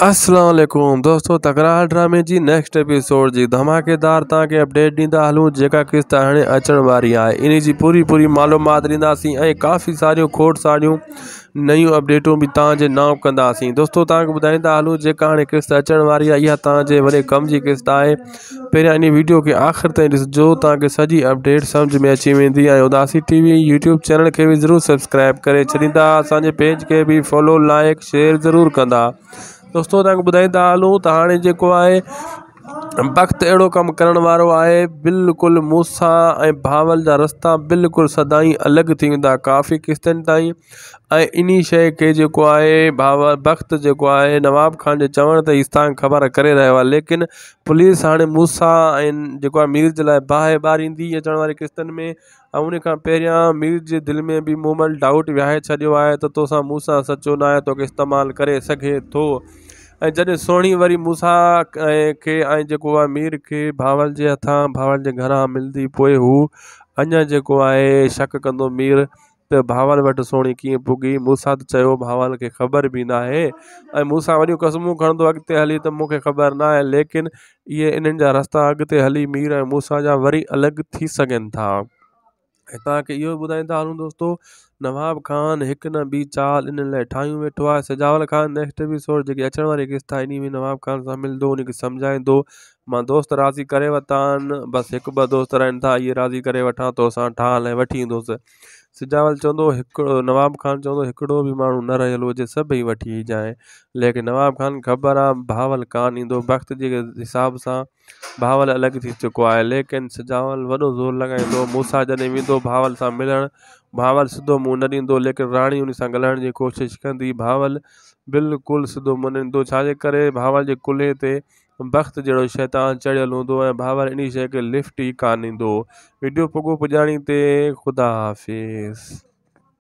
اسلام عليڪم دوستو تڪرار ڊرامي جي نيڪسٽ ايپيسوڊ جي ڌماڪيدار توهان کي اپڊيٽ ڏيندا هلون جيڪا قسط هاڻي اچڻ واري آهي انهي جي پوري پوري معلومات ڏينداسين ۽ ڪافي ساريون کوڙ ساريون نيون اپڊيٽون به توهان جي نانء ڪنداسين دوستو توهان کي ٻڌائيندا هلون جيڪا هاڻي قسط اچڻ واري آهي اها توهان جي وڏي ڪم جي قسط آهي پهريان انهي ويڊيو کي آخر تائين ڏسجو توهان کي سڄي اپڊيٽ سمجھ ۾ اچي ويندي ۽ Udasi T V YouTube channel کي به ضرور سبسڪرائب ڪري ڇڏيندا اسان جي پيج کي به فالو لائڪ شيئر ضرور ڪندا دوستو توهان کي ٻڌائيندا هلون ته هاڻي جيڪو آهي بخت اهڙو ڪم ڪرڻ وارو آهي بلڪل موسيٰ ۽ بهاول جا رستا بلڪل سدائين الڳ ٿي ويندا ڪافي قسطن تائين ۽ انهي شيء کي جيڪو آهي بهاول بخت جيڪو آهي نواب خان جي چوڻ تي ايستائين خبر ڪري رهيو آهي ليڪن پوليس هاڻي موسيٰ ۽ جيڪو آهي مير جي لاء باهه ٻاريندي اچڻ واري قسطن ۾ ۽ ان کان پهريان مير جي دل ۾ به مومل ڊائوٽ ويهاري ڇڏيو آهي ته توسان مون سان سچو ناهي توکي استعمال ڪري سگهي ٿو ۽ جڏهن سهڻي وري موسيٰ کي ۽ جيڪو آهي مير کي بهاول جي هٿان بهاول جي گهران ملندي پوء هو اڃا جيڪو آهي شڪ ڪندو مير ته بهاول وٽ سهڻي ڪيئن پڳي؟ موسيٰ ته چيو بهاول کي خبر به ناهي ۽ موسيٰ وڏيون قسمون کڻندو اڳتي هلي ته مون کي خبر ناهي ليڪن اهي انهن جا رستا اڳتي هلي مير ۽ موسيٰ جا وري الڳ ٿي سگهن ٿا ۽ توهان کي اهو به ٻڌائيندا هلون دوستو نواب خان هڪ نه ٻي چال انهن لاء ٺاهيون ويٺو آهي سجاول خان نيڪسٽ ايپيسوڊ جيڪي اچڻ واري قسط آهي انهي ۾ نواب خان سان ملندو ان کي سمجهائيندو مان دوست راضي ڪري ورتا آهن بس هڪ ٻه دوست رهن ٿا اهي راضي ڪري وٺان تو سان ٺاهه لاء وٺي ايندوس سجاول چوندو هڪڙو نواب خان چوندو هڪڙو به ماڻهو نه رهيل هجي سڀئي وٺي اچجانء ليڪن نواب خان کي خبر آ بهاول ڪانه ايندو بخت جي حساب سان بهاول الڳ ٿي چڪو آهي ليڪن سجاول وڏو زور لڳائيندو موسيٰ جڏهن ويندو بهاول سان ملڻ بهاول سڌو منهن نه ڏيندو ليڪن راڻي ان سان ڳالهائڻ جي ڪوشش ڪندي بهاول بلڪل سڌو منهن نه ڏيندو ڇاجي ڪري بهاول جي ڪلهي تي بخت جهڙو شيطان چڙهيل هوندو ۽ بابر انهي شيء کي لفٽ ئي ڪانه ڏيندو هو. وڊيو پڳو پڄاڻي تي خدا حافظ.